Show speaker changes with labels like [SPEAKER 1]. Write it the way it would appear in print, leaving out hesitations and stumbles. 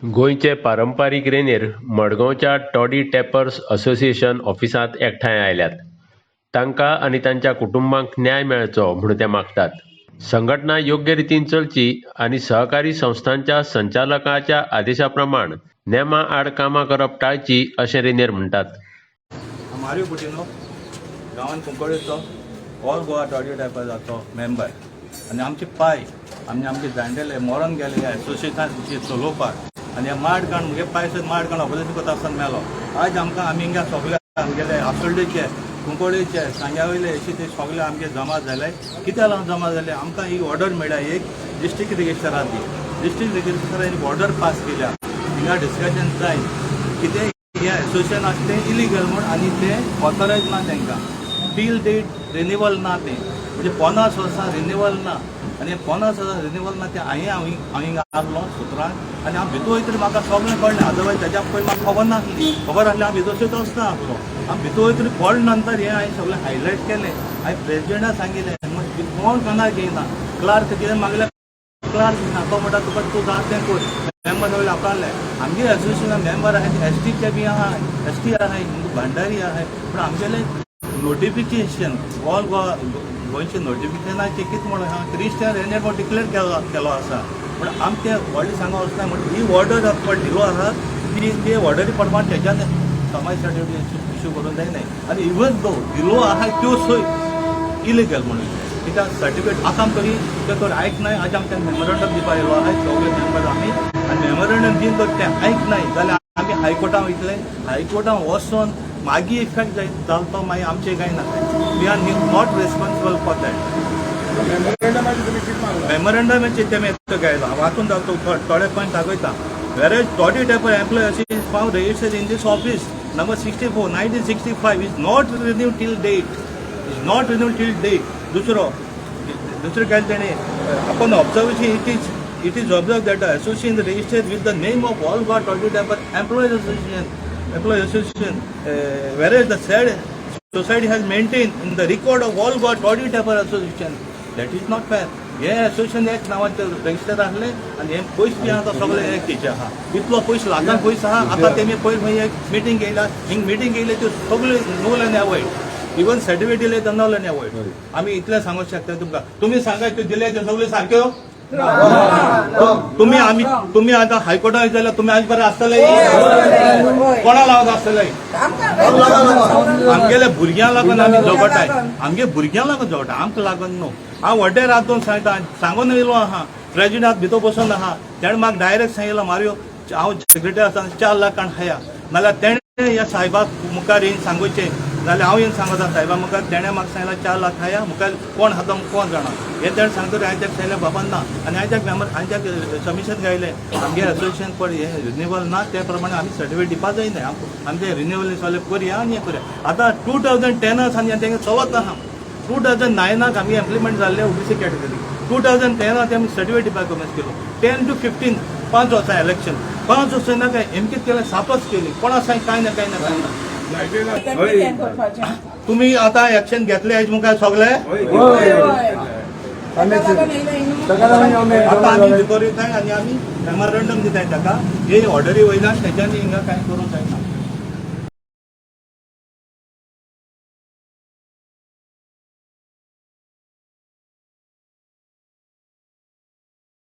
[SPEAKER 1] गोंयचे पारंपारीक रेंदेर मडगांवच्या टॉडी टॅपर्स असोसिएशन ऑफिसांत एकठांय आयल्यात. तांकां आनी तांच्या कुटुंबांक न्याय मेळचो म्हूण ते मागतात. संघटना योग्य रितीन चलची आनी सहकारी संस्थांच्या संचालकाच्या आदेशा प्रमाण नेमा आड कामां करप टाळची अशें रेंदेर म्हणटात.
[SPEAKER 2] मारियो कुटिनो, गांवान कुंकळेचो, ऑल गोवा टॉडी टॅपर्साचो मेंबर. आनी आमचे पाय आनी आमचे जाणटेले मरोन गेले ह्या एसोसिएशन चलोवपाक. आनी ह्या माड काण मुगे पाय सुद्दां माड काण ऑपरेशन करता आसतना मेलो. आज आमकां आमी हिंगा सगळे आमगेले आसोल्डेचे, कुंकळेचे, सांग्या वयले अशे ते सगळे आमगे जमा जाले. कित्याक लागून जमा जाले? आमकां ही ऑर्डर मेळ्ळ्या एक डिस्ट्रिक्ट रजिस्टराची. डिस्ट्रिक्ट रजिस्टरान एक ऑर्डर पास केल्या. हिंगा डिस्कशन जाय कितें हें एसोसिएशन आसा तें इलिगल म्हूण आनी तें ऑथरायज ना तांकां. टील डेट रिनिवल ना तें, म्हणजे 50 वर्सां रिनिवल ना. आनी 50 वर्सां रिनिवल ना तें हांवें हांव हिंगा आसलो सुत्रान आनी हांव भितर वयतरी म्हाका सगळें कळ्ळें. अदरवायज तेज्या पयलीं म्हाका खबर नासली. खबर आसली हांव भितर सुद्दां वचना आसलो. हांव भितर वयतरी कळ्ळे नंतर हें हांवें सगळें हायलायट केलें. हांवें प्रेजिडेंटाक सांगिल्लें, कोण कानार घेयना. क्लार्क कितें मागलें, क्लार्क ना. तो म्हणटा, तुका तूं जाता तें कर. मेंबर सगळे आपणाले आमगे एसोसिएशन मेंबर आहाय, एसटीचे बी आहाय, एसटी आहाय, हिंदू भांडारी आहाय. पूण आमगेले नोटिफिकेशन, ऑल गोवा गोंयचे नोटिफिकेशनाचे कितें म्हणून आहा, क्रिस्टियन रेंदेर म्हण डिक्लेर केलो आसा. पूण आमचे व्हडलें सांगो वचना. म्हण ही ऑर्डर पळय दिलो आहा ती ते ऑर्डरी प्रमाण तेज्यान समाज सर्टिफिकेट इशू करूंक जायनाय. आनी इवन दो दिलो आहा त्यो सय इलिगल म्हणून, कित्याक सर्टिफिकेट आतां तरी ते तर आयकनाय. आज आमकां मेमोरंडम दिवपा येयलो आहाय सगळे मेंबर आमी. आनी मेमोरंडम दिवन तर ते आयकनाय जाल्यार आमी हायकोर्टान वयतले. हायकोर्टान वचोन मागीर इफेक्ट जायत जालो तो मागीर आमचें कांय ना. We are not responsible for that. मेमोरंडमाचेर तेमी गायला वाचून दाखयतो, थोडे पॉयंट दाखयता. Whereas toddy tapper employee is found registered in this office number 64 1965 is not renewed till date, is not renewed till date. दुसरो दुसरें काय तेणें, upon observation it is observed that the association registered with the name of All Goa Toddy Tapper Employees Association, Employees Association, whereas the said society has maintained in the record of All Goa Toddy Tapper Association. That is not fair. हे association एक नांवाचें register आसलें आनी हे पयस बी आहा सगळे एक तेचे आहा. इतलो पयस, लाखान पयस आहा. आतां तेमी पयर खंय एक मिटींग येयला. हिंग मिटींग येयले त्यो सगळे नूल आनी अवॉयड. इवन सर्टिफिकेट दिले तर नल आनी अवॉयड. आमी इतलें सांगूंक शकता तुमकां. तुमी सांगा, त्यो दिले त्यो सगळे सारक्यो? तुम्ही आमी तुम्ही आतां हायकोर्टात जाल्यार तुमी आज बरें आसतले? कोणा लागून आसतले? आमगेल्या भुरग्यां लागून आमी झगडटाय. आमगे भुरग्यां लागून झगडटा, आमकां लागून न्हू. हांव व्हडे रातून सांगता, सांगून येयलो आहा. प्रेजिडेंट भितर बसून आहा. तेणें म्हाका डायरेक्ट सांगिल्लो, मारियो, हांव सेक्रेटरी आसतना 4 लाख खाया. नाल्यार तेणें ह्या साहेबाक मुखार येवन सांगूचें, नाल्यार हांव येवन सांगता साहेबा मुखार. तेणें म्हाका सांगलां, 4 लाख खाया, मुखार कोण खाता कोण जाणा. हें तेणें सांगतरी हांवें ताका सांगलें, बाबा ना. आनी हांवें ताका मेमर हांवें ताका सबमिशन गायलें, आमगे एसोसिएशन पळय हें रिन्युअल ना, ते प्रमाणे आमी सर्टिफिकेट दिवपा जायना. आमी ते रिन्युअल सगळें करया आनी हें करया. आतां 2010 आनी तेंगे चलत आहा. 2009 आमी इम्प्लिमेंट जाल्ले ओबीसी कॅटेगरी. 2010 आमी सर्टिफिकेट दिवपाक कमेन्स केलो. 10 टू 15, 5 वर्सां इलेक्शन, 5 वर्सां ना काय एम कितें केलें? सापच केली. कोणा सांग? कांय ना, कांय ना, कांय ना. तुम्ही आता ऍक्शन घेतले हेज मुखार सगळे. आता आमी भितर येताय आनी आमी मेमोरंडम दिताय ताका. हे ऑर्डरी वयल्यान तेज्यानी हिंगा कांय करूंक जायना.